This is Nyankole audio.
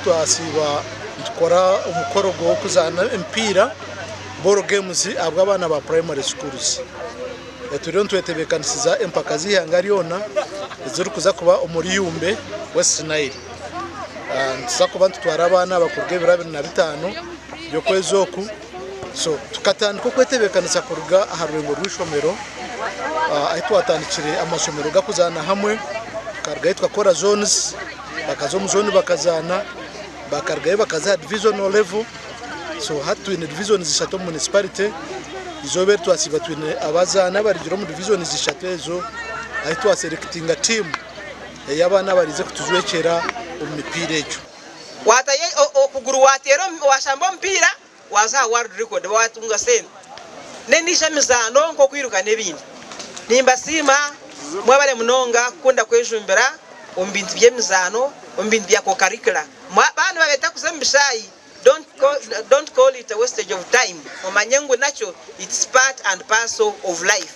Twasiiba nitukora omukoro gw'okuzaana emipiira, ball games, ahabw'abaana ba primary schools. Turiyo nitwetebeekanisiza empaka z'eihanga ryona ezirikuza kuba omuri Yumbe, West Nile. Nituza kuba nitutwara abaana aba kuruga ebiro 25 by'okwezi oku. So tukatandika okwetebeekanisa kuruga aha rurengo rw'eishomero ahu twatandikire amashomero gakuzaana hamwe, tukarugayo tukakora zones. Bakaza omu zooni bakazaana, bakarugayo bakaza aha divisional level. So hati twine divisions ishatu omu municipality. Eizooba eri twasiiba twine abazaani abarugire omu divisions ishatu ezo ahu twaselectinga tiimu ey'abaana abarize kutujwekyera omu mipiira egyo. Waatayo okuguru waateera waashamba omupiira waaza aha world record waatunga sente n'endiijo emizaano nk'okwiruka n'ebindi. Nimbasiima mwebare munonga kukunda kwejumbira omu bintu by'emizaano, omu bintu bya co-curricular. Baaba nibabeeta kuza omu bishaayi don't don't call it a wastage of time omanye ngu nakyo it's part and parcel of life.